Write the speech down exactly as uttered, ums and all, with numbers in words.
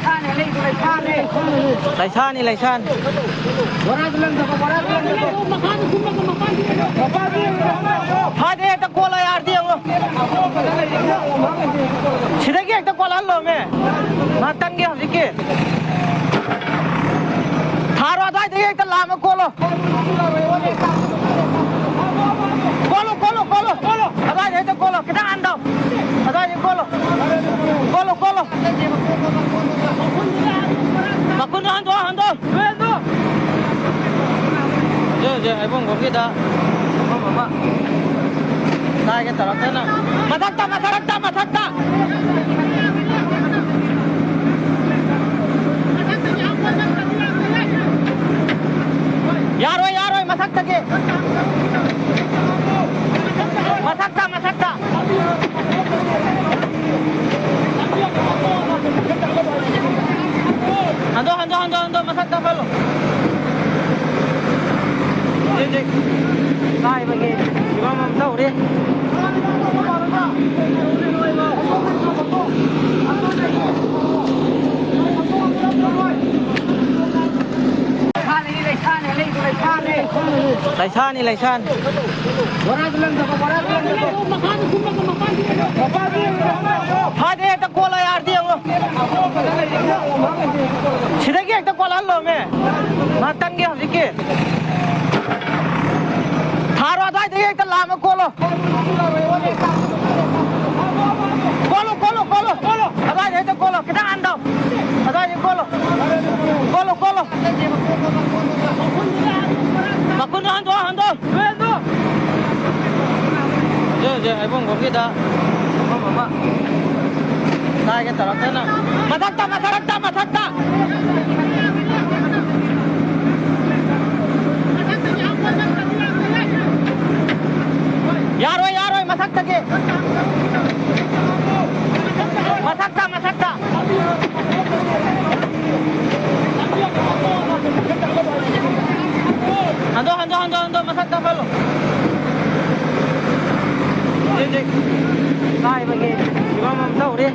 ꯂꯩꯁꯥꯅꯤ, ꯂꯩꯁꯥꯅꯤ꯫ ꯂꯩꯁꯥꯅꯤ, ꯂꯩꯁꯥꯅꯤ꯫ ꯐꯥꯗꯦ, ꯍꯦꯛꯇ ꯀꯣꯜꯂꯣ, ꯌꯥꯔꯗꯤ ꯌꯦꯡꯉꯣ꯫ ꯁꯤꯗꯒꯤ ꯍꯦꯛꯇ ꯀꯣꯜꯍꯜꯂꯣꯃꯦ꯫ ꯉꯥꯛꯇꯪꯒꯤ ꯍꯧꯖꯤꯛꯀꯤ꯫ ꯊꯥꯔꯣ, ꯑꯗꯨꯋꯥꯏꯗꯒꯤ ꯍꯦꯛꯇ ꯂꯥꯝꯃ ꯀꯣꯜꯂꯣ꯫ ꯀꯣꯜꯂꯣ, ꯀꯣꯜꯂꯣ, ꯀꯣꯜꯂꯣ, ꯀꯣꯜꯂꯣ꯫ ꯑꯗꯨꯋꯥꯏꯗ ꯍꯦꯛꯇ ꯀꯣꯜꯂꯣ꯫ ꯈꯤꯇꯪ ꯍꯟꯊꯧ꯫ ꯑꯗꯨꯋꯥꯏꯗ ꯀꯣꯜꯂꯣ꯫ ꯀꯣꯜꯂꯣ, ꯀꯣꯜꯂꯣ꯫ ꯃꯈꯨꯟꯗꯣ ꯍꯟꯗꯣꯛꯑꯣ, ꯍꯟꯗꯣꯛꯑꯣ꯫ ꯍꯧꯖꯤꯛ, ꯍꯧꯖꯤꯛ ꯍꯩꯕꯨꯡꯈꯣꯛꯀꯤꯗ ꯃꯐꯝ ꯑꯃ ꯀꯥꯏꯒꯦ ꯇꯧꯔꯛꯇꯅ꯫ ꯃꯊꯛꯇ, ꯃꯊꯛꯇ, ꯃꯊꯛꯇ꯫ ꯌꯥꯔꯣꯏ, ꯌꯥꯔꯣꯏ, ꯃꯊꯛꯇꯒꯤ꯫ ꯃꯊꯛꯇ, ꯃꯊꯛꯇ꯫ ꯍꯟꯗꯣ, ꯍꯟꯗꯣ, ꯍꯟꯗꯣ, ꯍꯟꯗꯣ, ꯃꯊꯛꯇ ꯐꯜꯂꯣ꯫ ꯍꯧꯖꯤꯛ, ꯍꯧꯖꯤꯛ ꯀꯥꯏꯕꯒꯤ ꯐꯤꯕꯝ ꯑꯃ ꯇꯧꯔꯤ꯫ ꯂꯩꯁꯥꯅꯤ, ꯂꯩꯁꯥꯅꯤ꯫ ꯐꯥꯗꯦ, ꯍꯦꯛꯇ ꯀꯣꯜꯂꯣ, ꯌꯥꯔꯗꯤ ꯌꯦꯡꯉꯣ꯫ ꯁꯤꯗꯒꯤ ꯍꯦꯛꯇ ꯀꯣꯜꯍꯜꯂꯣꯃꯦ꯫ ꯉꯥꯛꯇꯪꯒꯤ ꯍꯧꯖꯤꯛꯀꯤ꯫ ꯊꯥꯔꯣ, ꯑꯗꯨꯋꯥꯏꯗꯒꯤ ꯍꯦꯛꯇ ꯂꯥꯝꯃ ꯀꯣꯜꯂꯣ꯫ ꯀꯣꯜꯂꯣ, ꯀꯣꯜꯂꯣ, ꯀꯣꯜꯂꯣ꯫ ꯑꯗꯨꯋꯥꯏꯗ ꯍꯦꯛꯇ ꯀꯣꯜꯂꯣ꯫ ꯈꯤꯇꯪ ꯍꯟꯊꯧ꯫ ꯑꯗꯨꯋꯥꯏꯗ ꯀꯣꯜꯂꯣ꯫ ꯀꯣꯜꯂꯣ, ꯀꯣꯜꯂꯣ꯫ ꯃꯈꯨꯟꯗꯣ ꯍꯟꯗꯣꯛꯑꯣ, ꯍꯟꯗꯣꯛꯑꯣ꯫ ꯍꯧꯖꯤꯛ, ꯍꯧꯖꯤꯛ ꯍꯩꯕꯨꯡꯈꯣꯛꯀꯤꯗ ꯃꯐꯝ ꯑꯃ ꯀꯥꯏꯒꯦ ꯇꯧꯔꯛꯇꯅ꯫ ꯃꯊꯛꯇ, ꯃꯊꯛꯇ, ꯃꯊꯛꯇ꯫ ꯌꯥꯔꯣꯏ, ꯌꯥꯔꯣꯏ, ꯃꯊꯛꯇꯒꯤ꯫ ꯃꯊꯛꯇ, ꯃꯊꯛꯇ꯫ ꯍꯟꯗꯣ, ꯍꯟꯗꯣ, ꯍꯟꯗꯣ, ꯍꯟꯗꯣ, ꯃꯊꯛꯇ ꯐꯜꯂꯣ꯫ ꯍꯧꯖꯤꯛ, ꯍꯧꯖꯤꯛ ꯀꯥꯏꯕꯒꯤ ꯐꯤꯕꯝ ꯑꯃ ꯇꯧꯔꯤ꯫